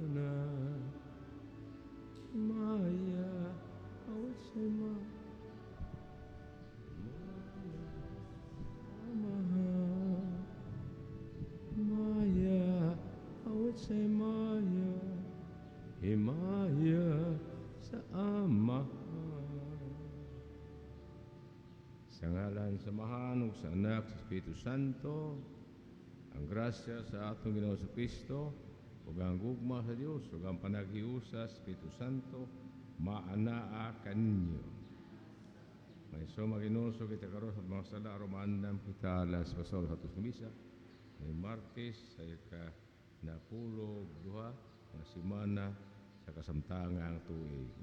tanan. Maya, I would say ma. Maya, Maya, I would say Maya, Himaya sa Amahan. Sa ngalan sa Amahan ug sa Anak sa Espiritu Santo, ang grasya sa atong Ginoo sa Kristo ug ang gugma sa Dios ug ang panaghiusa sa Espiritu Santo maanaa kaninyo. May so maginusog kita karon sa mga sala aron maandam kita alas pasol sa atos misa. May Martes sa ika 12 nga semana sa kasamtangang tuig.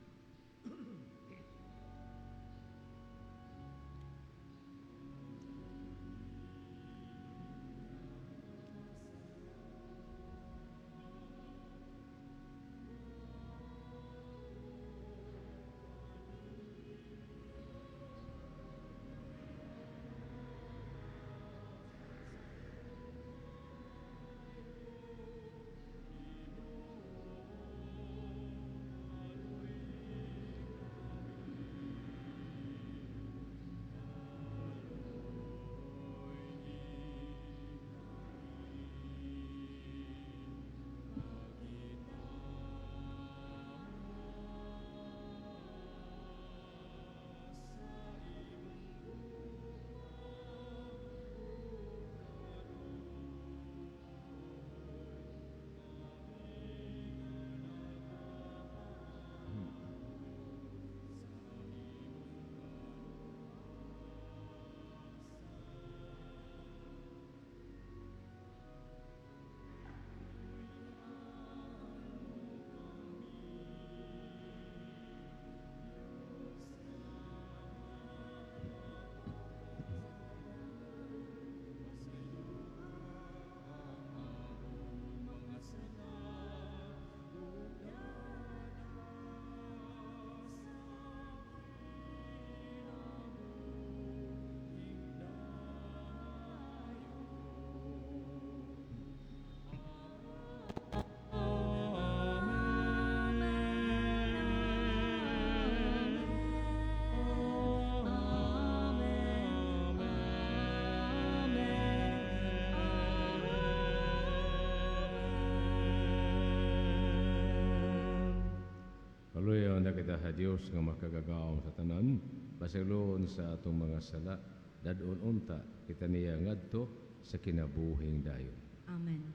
Kaluya na kita sa Dios nga makagagahom sa tanan, pasayloon sa atong mga sala, dadon unta kita niya ngadto sa kinabuhing dayon. Amen.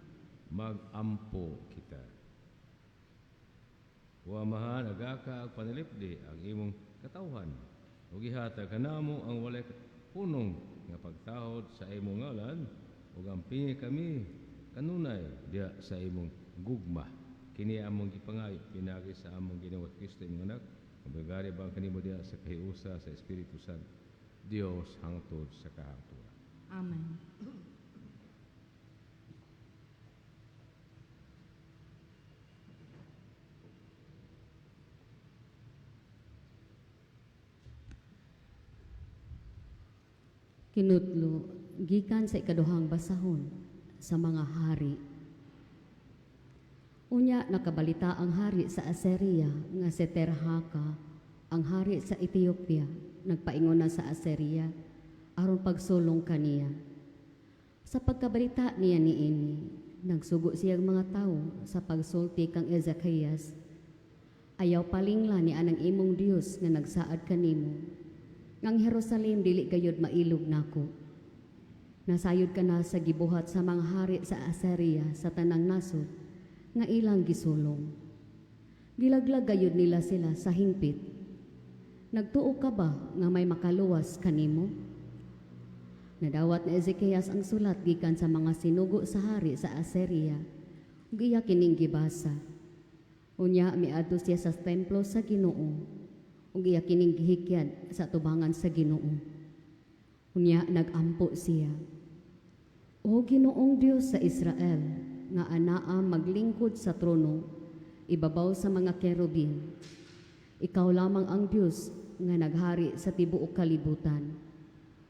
Magampo kita. O Amahan, agaka ag panilipdi ang imong katawhan, ug gihatag kanamo ang walay punong nga pagtahod sa imong ngalan, ug ampingi kami kanunay diha sa imong gugma. Kini among gipangayo pinaagi sa among Ginoo Kristo imong anak, ang bang kanimo diha sa kahiusa sa Espiritu Santo. Dios hangtod sa kahangturan. Amen. Kinutlo gikan sa ikaduhang basahon sa mga hari. Unya nakabalita ang hari sa Assyria nga si Tirhaka, ang hari sa Ethiopia, nagpaingon na sa Assyria aron pagsulong kaniya. Sa pagkabalita niya niini, nagsugo siyang mga tawo sa pagsulti kang Ezekias. Ayaw palingla ni anang imong Dios nga nagsaad kanimo. Ngang Jerusalem dili gayud mailog nako. Nasayod ka na sa gibuhat sa mga hari sa Assyria sa tanang nasod nga ilang gisulong. Gilaglag gayud nila sila sa hingpit. Nagtuo ka ba nga may makaluwas kanimo? Nadawat ni Ezekias ang sulat gikan sa mga sinugo sa hari sa Assyria ug iya kining gibasa. Unya miadto siya sa templo sa Ginoo ug iya kining gihikyad sa tubangan sa Ginoo. Unya nagampo siya. O Ginoong Dios sa Israel, nga anaa maglingkod sa trono, ibabaw sa mga kerubin. Ikaw lamang ang Dios nga naghari sa tibuok kalibutan,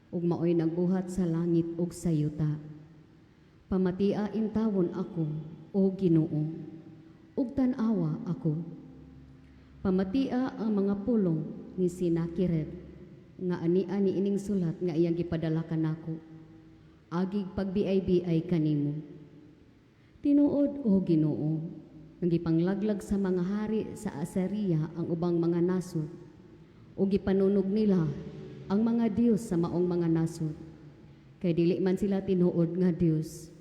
ug maoy nagbuhat sa langit ug sa yuta. Pamatia intawon ako, o Ginoo, Ug tan-awa ako. Pamatia ang mga pulong ni Sennacherib nga ania ni ining sulat nga iyang gipadala kanako. Agig pagbiay-biay kanimo. Tinuod, o Ginoo, nga gipanglaglag sa mga hari sa Assyria ang ubang mga nasod, ug gipanunog nila ang mga dios sa maong mga nasod. Kay dili man sila tinuod nga Dios,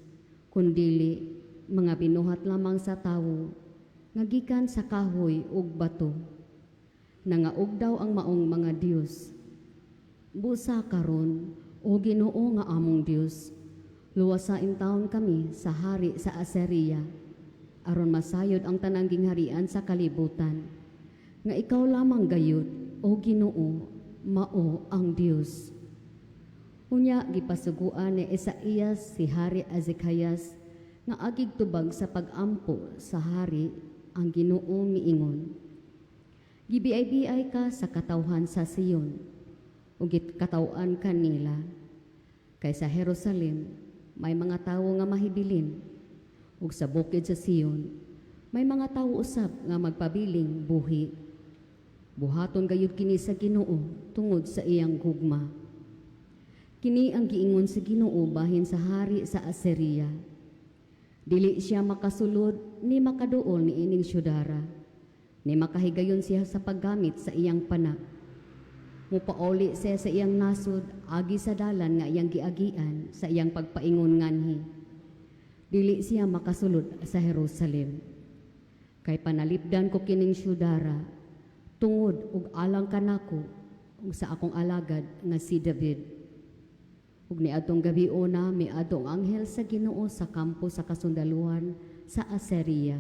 kundili mga binuhat lamang sa tawo nga gikan sa kahoy ug bato. Nangaog daw ang maong mga dios. Busa karon, o Ginoo nga among Dios, luwasa intawon kami sa hari sa Assyria, aron masayod ang tanang gingharian sa kalibutan, nga ikaw lamang gayud, o Ginoo, mao ang Dios. Unya gipasuguan ni Isaías si Hari Ezekias nga agig tubag sa pag-ampo sa hari ang Ginoo miingon. Gibiay-biay ka sa katawhan sa Sion ug gikataw-an ka nila. Kay sa Jerusalem may mga tawo nga mahibilin, ug sa bukid sa Sion may mga tawo usab nga magpabiling buhi. Buhaton gayud kini sa Ginoo tungod sa iyang gugma. Kini ang giingon sa Ginoo bahin sa hari sa Assyria. Dili siya makasulod ni makaduol ni ining syudara, ni makahigayon siya sa paggamit sa iyang pana. Mupauli siya sa iyang nasod agi sa dalan nga iyang giagian sa iyang pagpaingon nganhi. Dili siya makasulod sa Jerusalem. Kay panalipdan ko kining syudara tungod ug alang kanako ug sa akong alagad nga si David. Ug niadtong gabiona miadto ang anghel sa Ginoo sa kampo sa kasundaluhan sa Assyria.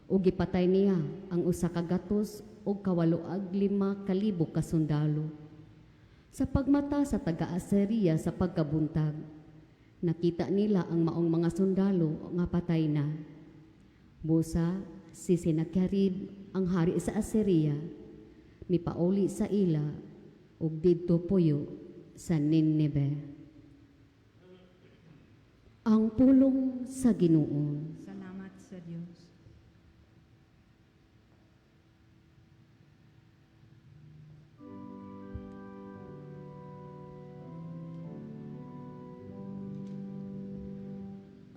Ug gipatay niya ang 185,000 ka sundalo. Sa pagmata sa taga-Assyria sa pagkabuntag, nakita nila ang maong mga sundalo nga patay na. Busa si Sennacherib, ang hari sa Assyria, mipauli sa ila ug didto puyo sa Nineveh. Ang pulong sa Ginoo. Salamat sa Dios.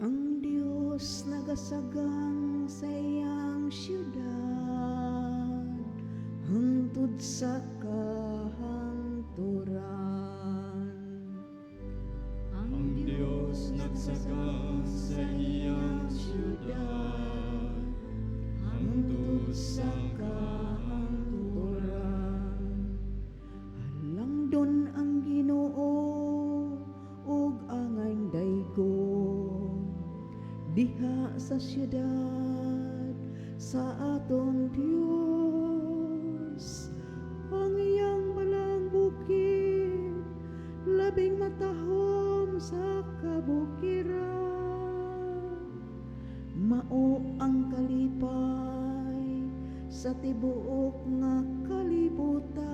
Ang Diyos nagasagang sa iyang siyudad hangtod sa kahangturan. Ang Diyos nagsagang sa iyang siyudad hangtod sa kahangturan. Halangdon ang Ginoo ug angay daygon diha sa siyudad sa atong Dios. Ang iyang balang bukid labing matahom sa kabukiran, mao ang kalipay sa tibuok nga kalibutan.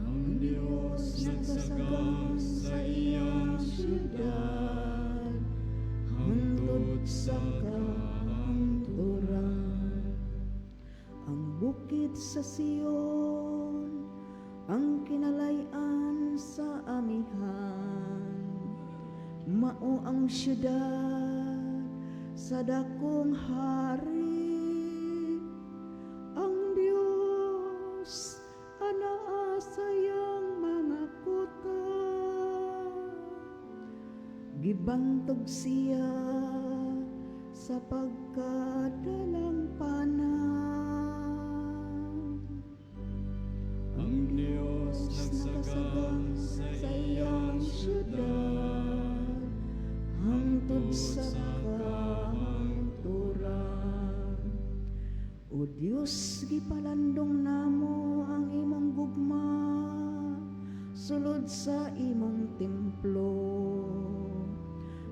Ang Diyos nagsagang sa iyang siyudad hangtod sa kahangturan. Ang bukid sa Sion, ang kinalay-an sa amihan, mao ang siyudad sa dakong hari. Ang Diyos anaa sa iyang mga kota, gibantog siya sa pagkadalang pana. Ang Diyos nagsagang sa iyang siyudad hangtod sa kahangturan. O Diyos, gipalandong namo ang imong gugma sulod sa imong templo.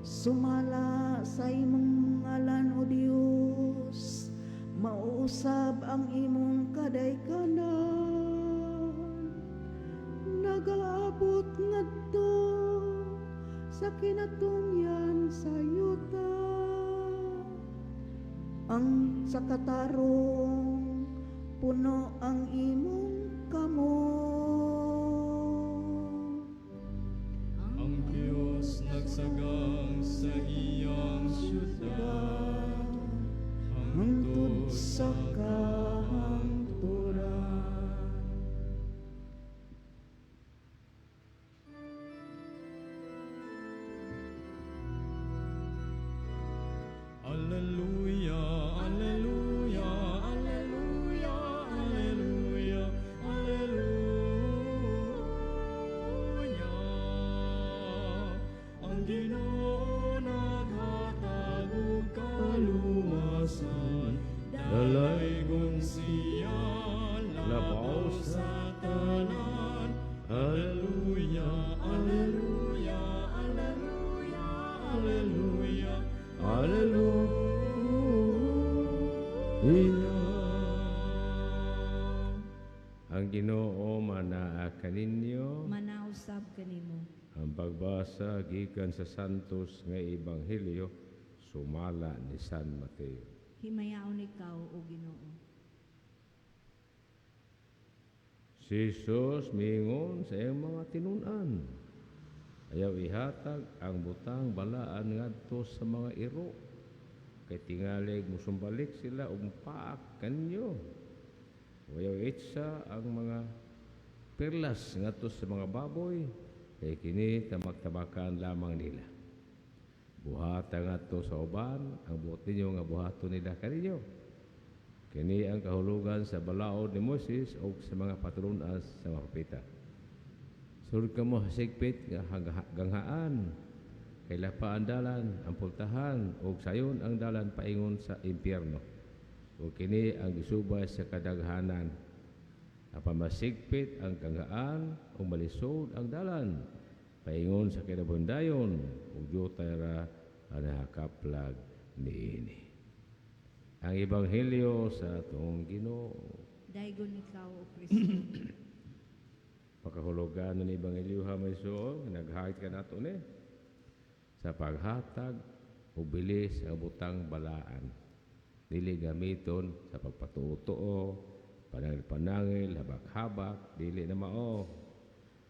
Sumala sa imong ngalan, O Diyos, mauusab ang imong kadaykanan. Nagaabot ngadto sa kinatungyan sa yuta. Ang sa katarong puno ang imong kamot. Ang Diyos nagsagang sa iyang syudad hangtod sa kahangturan. Alleluia, Alleluia, Alleluia, Alleluia, Alleluia. Ang Ginoo naghatag og kaluwasan, dalaygon siya labaw sa tanan. Alleluia, Alleluia, Alleluia, Alleluia, Alleluia. Ang Ginoo manaa kaninyo. Manausab kanimo. Ang pagbasa gikan sa Santos nga Ebanghelyo sumala ni San Mateo. Himayaon ikaw, o Ginoo. Si Jesus miingon sa iyang mga tinun-an, ayaw ihatag ang butang balaan ngadto sa mga iro, kay tingalig musumbalik sila og paak kanyo. Ayaw itsa ang mga perlas ngadto sa mga baboy, kay kini tamak-tamakan lamang nila. Buhata ngadto sa uban ang buot ninyo nga buhaton nila kaninyo. Kini ang kahulugan sa balaod ni Moses o sa mga patulunan sa mga propeta. Sulod kamo sigpit nga ganghaan, kay lapa ang dalan, ang pultahan, ug sayon ang dalan paingon sa impyerno. Ug kini ang gisubay sa kadaghanan. Apan masigpit ang ganghaan ug malisod ang dalan paingon sa kinabuhing dayon, ug diutay ra ang nahakaplag niini. Ang Ebanghelyo sa atong Ginoo. Daygon ikaw, O Kristo. Pakahulugan ng Ebanghelyo ha may suo, naghahit ka nato ni sa paghatag o bilis sa butang balaan. Dili gamiton sa pagpatuo-tuo, panangil-panangil, habak-habak, dili na mao.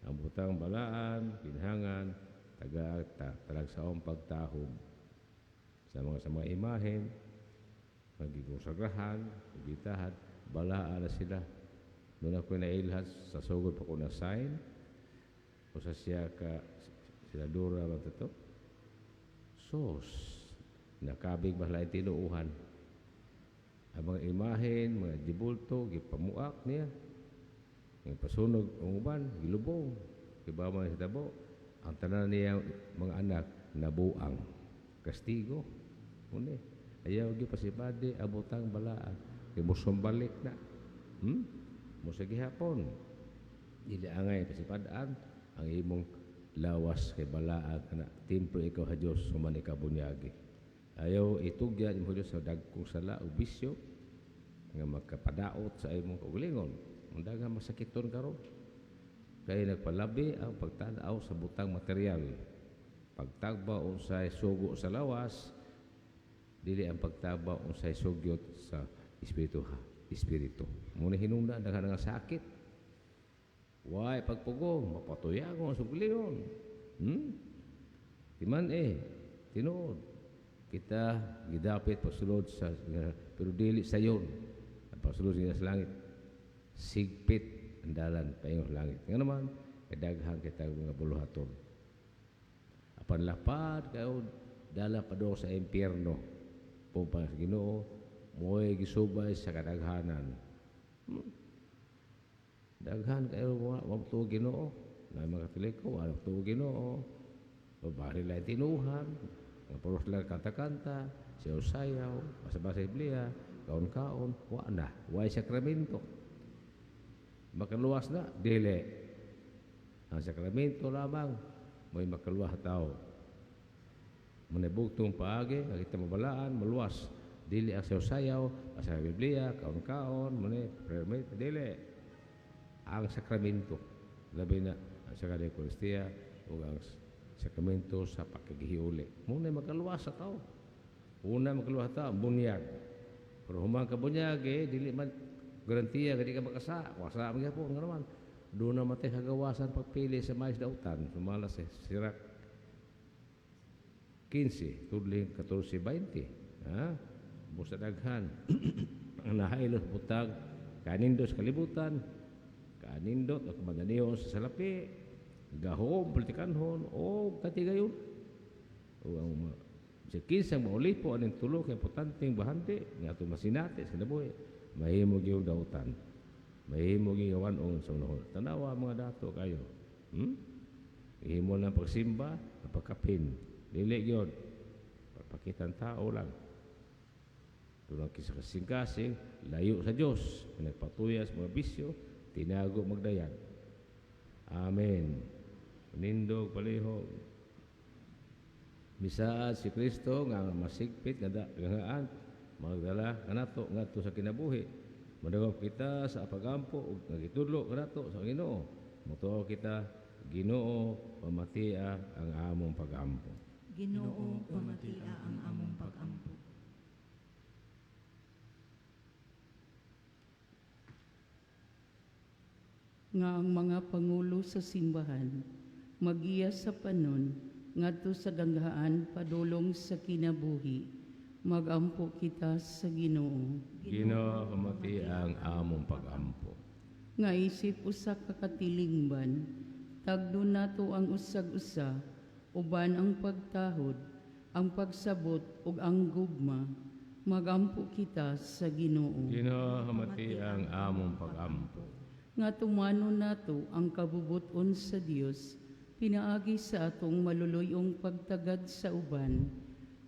Ang butang balaan, kinhangan, talagsaong pagtahom. Sa mga imahen, magikonsagrahan, ibitahan, balaan na sila. Doon ako nailhan sa sugod pa ko na sign, o sa siya ka senadora ba ito? Sos, nakabig ba lain tinuuhan. Ang mga imahen, mga dibulto, gipamuak niya. Ang pasunog ang uban, gilubong. Iba man sa tabo. Ang tanan niya mga anak, nabuang. Kastigo. Une. Ayaw gyud pasipadi abotang balaan. Kay musumbalik na. Musa gihapon. Dili angay pasipadaan ang imong lawas kay balaan kana templo ikaw sa Dios human ikaw bunyagi. Ayaw itugyan imo Dios sa dagkong sala o bisyo nga makapadaot sa imong kaugalingon. Unda nga masakiton karon. Kay nagpalabi ang pagtan-aw sa butang material. Pagtagba unsay sugo sa lawas, dili ang pagtagba unsay sugyot sa espiritu ha, espiritu. Muna hinungdan daghan nga sakit. Way pagpugong mapatuyagon sa kaugalingon. Timan tinuod. Kita gidapit pasulod sa pero dili sayon. Ang pasulod sa langit. Sigpit ang dalan paingon sa langit. Nga naman kadaghan kita mga buluhaton. Apan lapad kayo dala padung sa impyerno. Pumpa sa Ginoo mo'y gisubay sa kadaghanan. Daghan kayo wa tuo Ginoo. Na mga Katoliko wa tuo Ginoo. Babari lang tinuhan. Nga puros lang kanta-kanta, sayaw-sayaw, basa-basa Biblia, kaon-kaon, wa na. Way sakramento. Makaluwas na, dili. Ang sakramento lamang mo'y makaluwas tao. Manibugtong paagi, ang kita mabalaan, maluwas. Dili ang sayaw-sayaw, basa Biblia, kaon-kaon, muna, prayer meeting, dili. Ang sakramento, labi na ang Sagrada Eucharistia o ang sakramento sa pagkagihiuli. Muna makaluwas sa tao. Una makaluwas sa tao, bunyag. Pero human ka bunyag, dili man garantiya nga di ka makasa. Wasa man gyapon nga naman. Doon na matay kagawasan pagpili sa mais dautan. Sumala sa Sirak 15, tudling 14:20. Ha? Busa daghan. Ang nahailos butag, kanindot sa kalibutan, kanindot o kamadaniyon sa salapi, gahom, politikanhon, o katigayon. O ang mga sa kinsang maulipo aning tulo kay importanteng bahandi nga atong masinati sa kinabuhi, mahimo gyud dautan, mahimo gyud wan-ong sa unahon. Tanawa mga dato kayo. Himo lang pagsimba, pagkapin. Dili gyud. Pagpakitan tao lang. Dunang kisa kasing-kasing, layo sa Dios, nagpatuyas mga bisyo, tinago magdayag. Amen. Nindog palihog. Misaad si Kristo nga masigpit nga ngaan magdala kanato ngadto sa kinabuhi. Madagop kita sa pagampo ug nagitudlo kanato sa Ginoo. Motuo kita, Ginoo, pamatia ang among pagampo. Ginoo, pamatia ang among pagampo. Nga ang mga pangulo sa simbahan magiya sa panon ngadto sa danghaan padulong sa kinabuhi. Magampo kita sa Ginoo. Ginoo, pamatia ang among pagampo. Nga isip usa ka katilingban, tagdo nato ang usag-usa uban ang pagtahod, ang pagsabot ug ang gugma. Magampo kita sa Ginoo. Ginoo, pamatia ang among pagampo. Nga tumano nato ang kabubuton sa Dios pinaagi sa atong maluluyong pagtagad sa uban.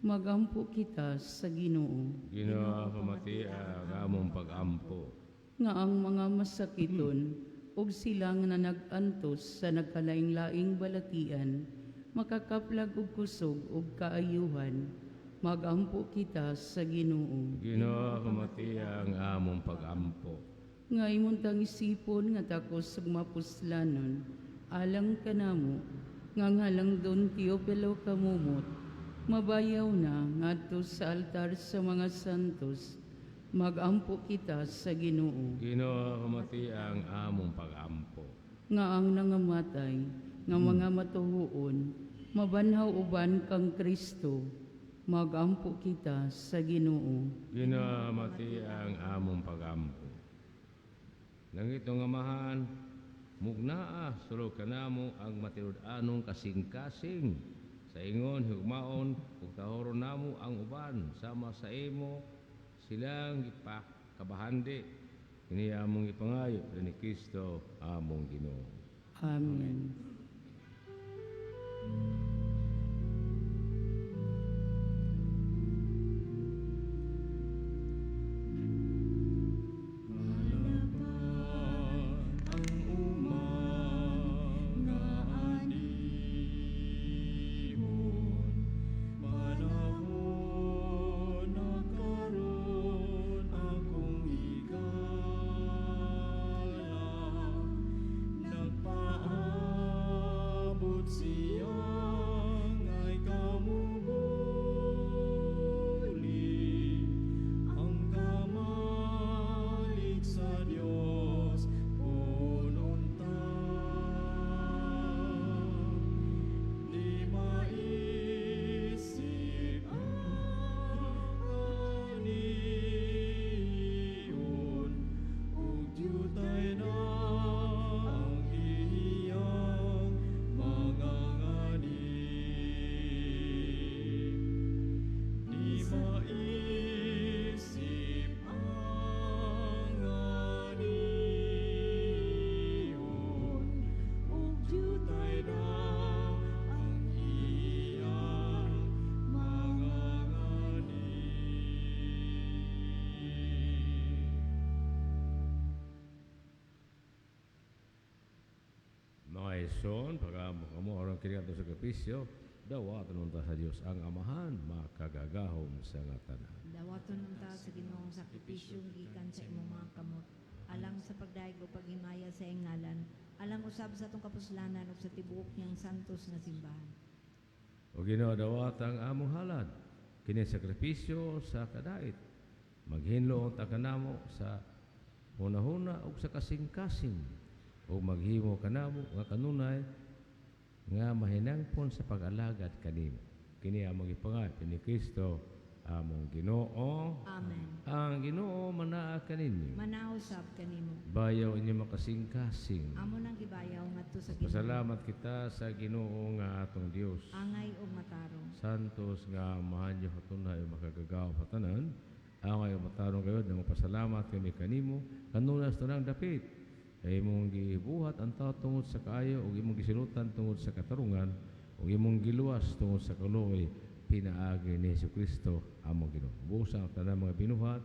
Magampo kita sa Ginoo. Ginoo, pamatia ang among pagampo. Nga ang mga masakiton ug sila nga nag-antos sa nagkalaing-laing balatian makakaplag og kusog ug kaayuhan. Magampo kita sa Ginoo. Ginoo, pamatia ang among pagampo. Nga imong tang isipon nga takos ug mapuslanon alang kanamo nga ang halangdon Teopilo Camomot mabayaw na ngadto sa altar sa mga santos. Magampo kita sa Ginoo. Ginoo, pamatia ang among pagampo. Nga ang nangamatay nga mga matuhuon mabanhaw uban kang Kristo. Magampo kita sa Ginoo. Ginoo, pamatia ang among pagampo. Langit nga Amahan, mugnaa sulod kanamo ang matinud-anong kasing-kasing sa ingon hugmaon ug tahoron namo ang uban sama sa imo silang gipakabahandi. Kini among gipangayo ni Kristo among Ginoo. Amen. Mga ison, pag-amo kamo, aron kini ato sakripisyo, dawaton unta sa Dios ang Amahan, makagagahom sa nga tanan. Dawaton unta sa Ginoo ang sakripisyong gikan sa imong mga kamot, alang sa pagdayeg o paghimaya sa iyang ngalan, alang usab sa atong kapuslanan ug sa tibuok niyang santos nga simbahan. O Ginoo, dawat ang among halad, kini sakripisyo sa kadait. Maghinlo unta kanamo sa hunahuna ug sa kasing-kasing ug maghimo kanamo nga kanunay nga mahinangpon sa pag-alagad kanimo. Kini among gipangay ni Kristo among Ginoo. Amen. Ang Ginoo manaa kaninyo. Manausab kanimo. Bayaw inyo makasing-kasing. Amo nang gibayaw ngadto sa Ginoo. Pasalamat kita sa Ginoo nga atong Dios. Angay ug matarong. Santos nga amahan niyo katunay ug makagagaw patanan. Angay ug matarong gayud nga pasalamat kami kanimo kanunay sa tanang dapit. Kay imong gibuhat ang tao tungod sa kaayo ug imong gisilutan tungod sa katarungan ug imong giluwas tungod sa kaluoy pinaagi ni Hesukristo among Ginoo. Busa ang tanang mga binuhat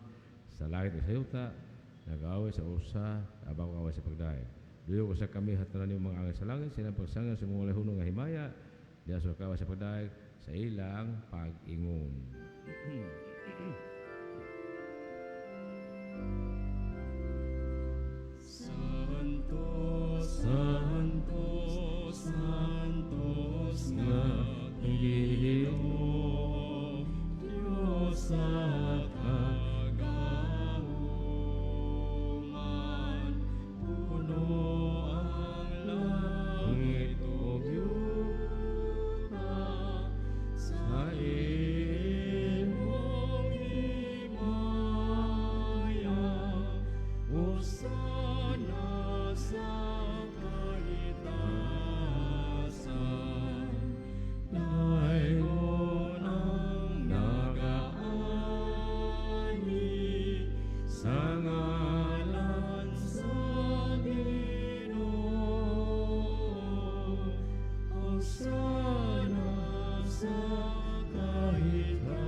sa langit ug sa yuta, nag-away sa usa, abang away sa pagdaig. Duyog usa kami hatanan niyong mga angay sa langit, silang pagsangan sa mga walay hunong nga himaya, diya sa kaway sa pagdaig sa ilang pag-ingon. Santo, Santo, Santos nga Ginoo, Diyos sa kagauman, puno ang langit ug yuta sa imong himaya, Hosana sa kahitasan, Dayon ang nagaani sa ngalan sa Ginoo. Hosana sa kahitasan.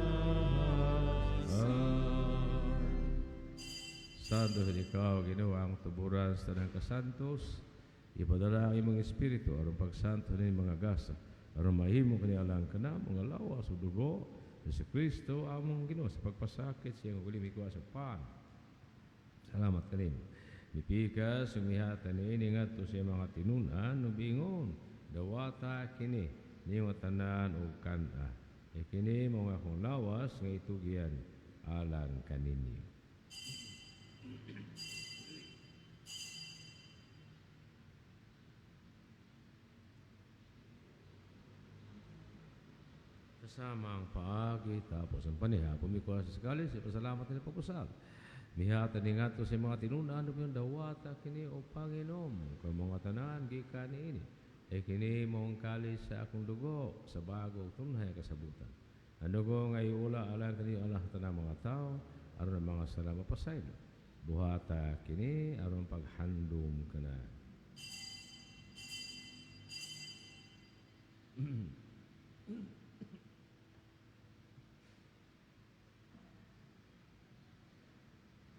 Santo ikaw, Ginoo, ang tuburan sa tanang kasantos. Ipadala ang imong espiritu aron pagsanto ni mga gasa, aron mahimo kani alang kana mga lawas o dugo ni Kristo among Ginoo sa pagpasakit siyang ulimigwa sa pan. Salamat kanimo. Mipikas sumihatan niini ngadto sa mga tinunan ug ingon, dawata kini niyong tanan ug kan-a. E kini mao nga akong lawas nga itugyan alang kaninyo. Kasama ang paagi, tapos ang panihapon, mikuha sa kalis, ipasalamat nila pag-usap. Mihatan ni ngadto sa mga tinunan, ug yung dawata kini o Panginom, kung mga tanan, gikan niini. E kini mong kalis sa akong dugo, sa bago tunhay kasabutan. Ang dugo nga iula alang kini alang tanang mga tao, aron ang mga sala mapasaylo. Buhata kini aron paghandom kana.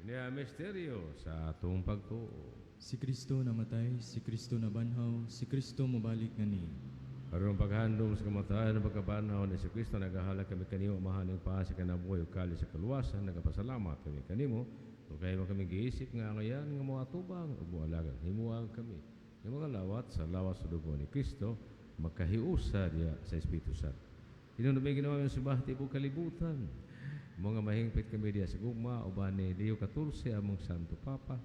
Kini ang misteryo sa atong pagtuo. Si Kristo namatay, si Kristo nabanhaw, si Kristo mobalik ngani. Aron paghandom sa kamatayon ng pagkabanhaw ni Kristo, nagahalak kami kanimo amahan ng paa sa kinabuhi ug kalis sa kaluwasan, nagapasalamat kami kanimo ug kay mo kami giisip nga angayan nga moatubang ug moalagan. Himuang kami nga mga lawat sa lawas sa dugo ni Kristo makahiusa diya sa Espiritu Santo. Hinunumay ginawa yung simbahan tibok kalibutan. Mga mahingpit kami diya sa gugma uban ni Leo XIV among Santo Papa,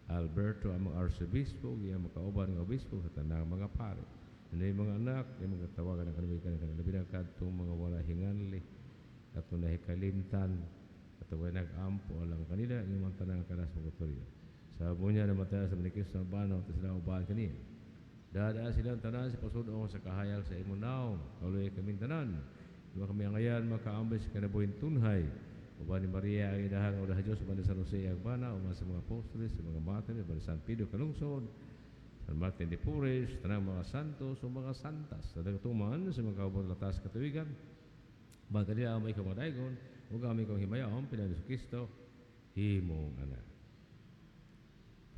Alberto among Arsobispo, ug iyang makauban nga obispo sa tanang mga pare. Ano yung mga anak, yung mga tawagan ng kanubigan, ng labi ng kadtong mga wala hinganli, atong nahikalimtan, at way nag-ampo alang kanila, yung mga tanang kalas mga. Sa bunya na matay sa Kristo ang banaw, at sila uban kaniya. Dadaan silang tanan sa pasudong sa kahayag sa imong naong, kaluoy kaming tanan. Iwa kami angayan, makaambay sa kinabuhing tunhay. Uban ni Maria ang inahang ulah Diyos, uban ni San Jose ang bana, uban sa mga apostoles, sa mga martires, uban ni San Pedro Calungsod, San Martin de Porres, tanang mga santos o mga santas. Sa dagtuman, sa mga kaubang latas katuwigan, uban kanila ang may kamadaygon, ug ang kong himayaon, pinag Kristo, himong anak.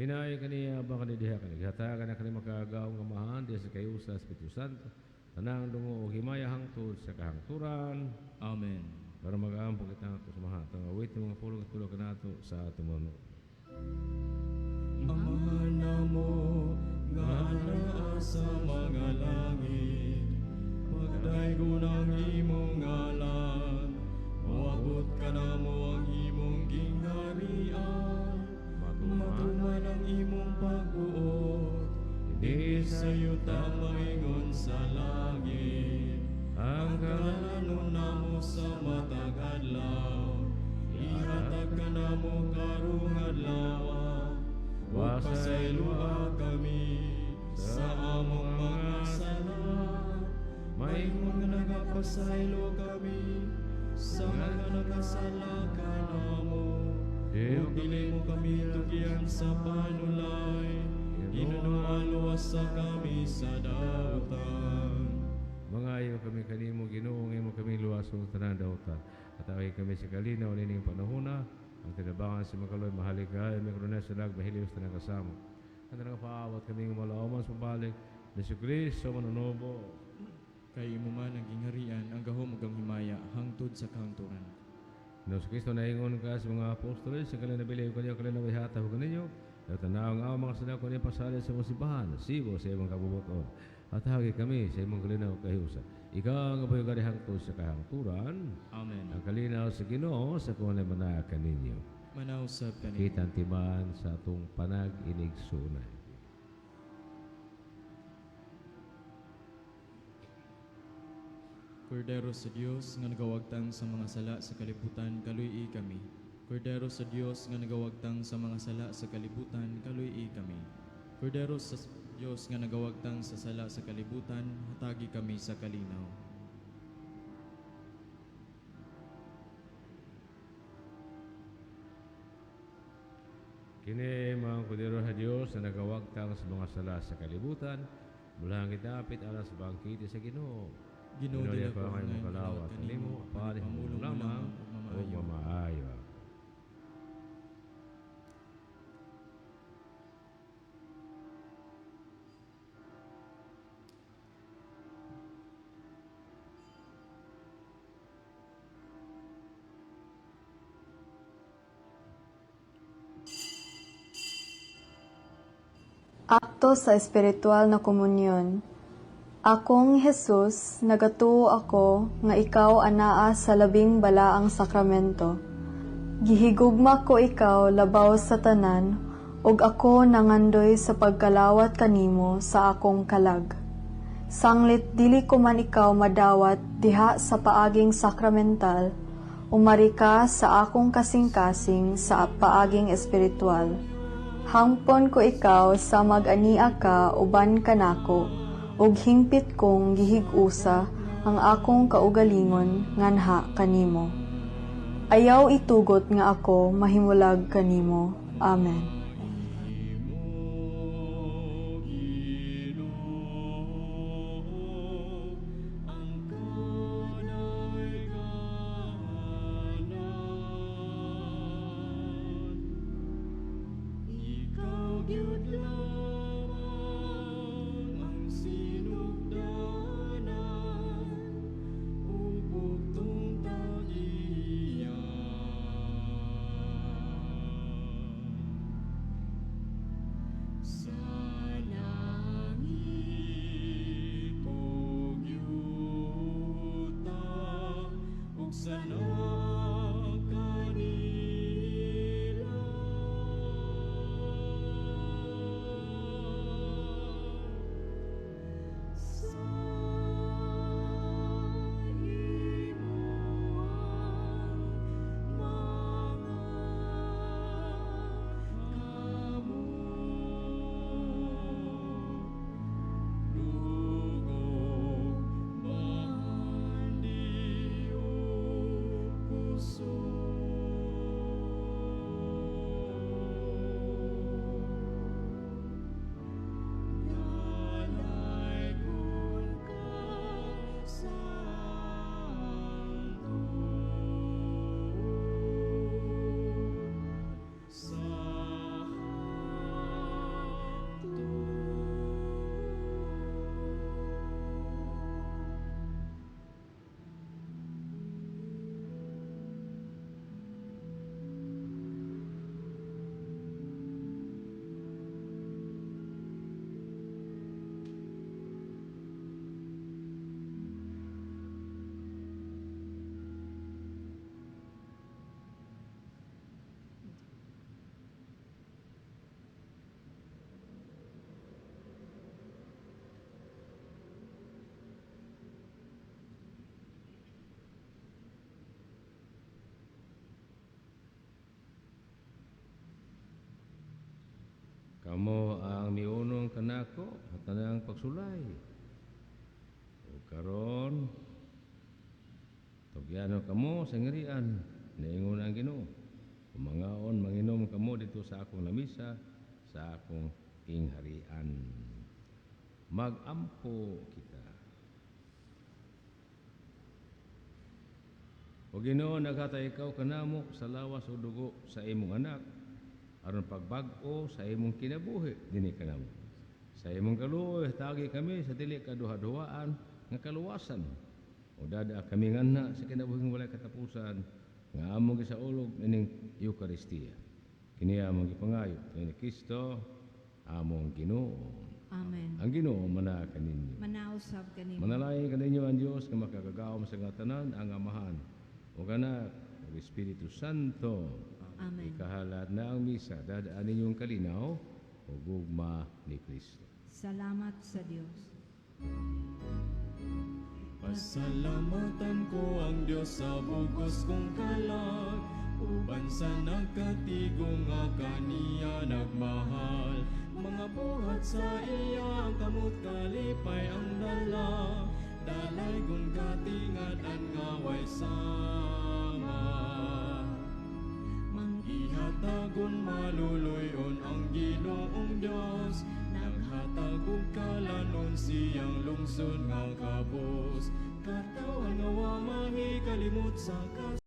Pinay kaniya ba kanidiha kani gihatagan na kani makagaw nga amahan diha sa kayusa sa Espiritu Santo. Tanang dungo og himaya hangtod sa kahangturan. Amen. Para mag-aampo kita ato sa maha. Atong awit ng mga pulong at tulog kanato sa atong mga Ama namo nga naa sa mga langit, pagdaygon ang imong ngalan, moabot kanamo ang imong gingharian. pagbuot, dinhi sa yuta maingon sa langit. Ang Ang kalanon namo sa matag adlaw, ihatag kanamo karong adlaw. Ug pasayloa kami sa among mga sala, maingon nga nagapasaylo kami sa mga nakasala kanamo. Ug dili mo kami tugyan sa panulay, Ginoo, luwasa kami sa dautan. Mangayo kami kanimo Ginoo, nga imo kami luwason sa tanan dautan. At away kami sa kalinaw nining panahona, ang tinabangan sa makaloy mahaligay, may sa lag, mahiliw sa tanang kasamo. Ang tanang paawat kami nga malauman sa pabalik, ni Kristo manunubo. Kay imo man ang gingharian, ang gahom ug ang himaya hangtod sa kahangturan. No, si Kristo naingon ka sa mga apostoles, sa kanila nabili ko niyo, kanila nabihata ko ninyo, at tanaw ang awang mga sala ko niyo pasali sa mong simbahan, sibo sa imong kabubuton. At hagi kami sa imong kalinaw kahiusa. Ikaw ang apoy garihangtod sa kahangturan, Amen. ang kalinaw sa Ginoo sa kung manaka ninyo. Manausap kanimo. Kitang timan sa atong panag-inigsunay. Kordero sa Dios nga nagawagtang sa mga sala sa kalibutan, kaluy-i kami. Kordero sa Dios nga nagawagtang sa mga sala sa kalibutan, kaluy-i kami. Kordero sa Dios nga nagawagtang sa sala sa kalibutan, hatagi kami sa kalinaw. Kini mga kudero sa Dios na nagawagtang sa mga sala sa kalibutan, mula ang gitapit alas bangkiti sa Ginoo. Ginoo, dila ko ko ang ang imong kalawat kanimo, parih mo pamulong lamang ug ug mamaayo. mamaayo. Akto sa espiritual na komunyon. Akong Jesus, nagatuo ako nga ikaw anaa sa labing balaang sakramento. Gihigugma ko ikaw labaw sa tanan, ug ako nangandoy sa pagkalawat kanimo sa akong kalag. Sanglit dili ko man ikaw madawat diha sa paaging sakramental, umari ka sa akong kasing-kasing sa paaging espiritual. Hangpon ko ikaw sa mag-ania ka uban kanako, ug hingpit kong gihig-usa ang akong kaugalingon nganha kanimo. Ayaw itugot nga ako mahimulag kanimo. Amen. Ikaw gyud lamang ang sinugdanan ug bugtong tag-iya. Kamo ang miunong kanako sa tanang pagsulay. Ug karon tugyanon kamo sa ngirian, niingon ang Ginoo. Ug mangaon manginom kamo didto sa akong lamisa, sa akong gingharian. Magampo kita. O Ginoo, naghatag ikaw kanamo sa lawas ug dugo sa imong anak aron pagbag-o sa imong kinabuhi dinhi kanamo. Sa imong kaluoy hatagi kami sa dili kaduha-duhaan nga kaluwasan. O dada kami nganha sa kinabuhing walay katapusan nga among gisaulog nining Eukaristiya. Kini among gipangayo ni Kristo among Ginoo. Amen. Ang Ginoo manaa kaninyo. Manausab kanimo. Manalangin kaninyo ang Dios nga makagagahom sa nga tanan, ang Amahan ug Anak ug Espiritu Santo. Amen. Ikahalat na ang misa, dadaan ninyong kalinaw ug gugma ni Kristo. Salamat sa Dios. Pasalamatan ko ang Diyos sa bugos kong kalag, uban sa nagkatigo nga kaniya nagmahal. Mga buhat sa iya ang kamot, kalipay ang dala, dalay gun katingad-an nga way sama. Manggihatagon maluluyon ang Ginoong Diyos, naghatag og kalanon siyang lungsod nga kabos. Katawhan nga wa mahikalimot sa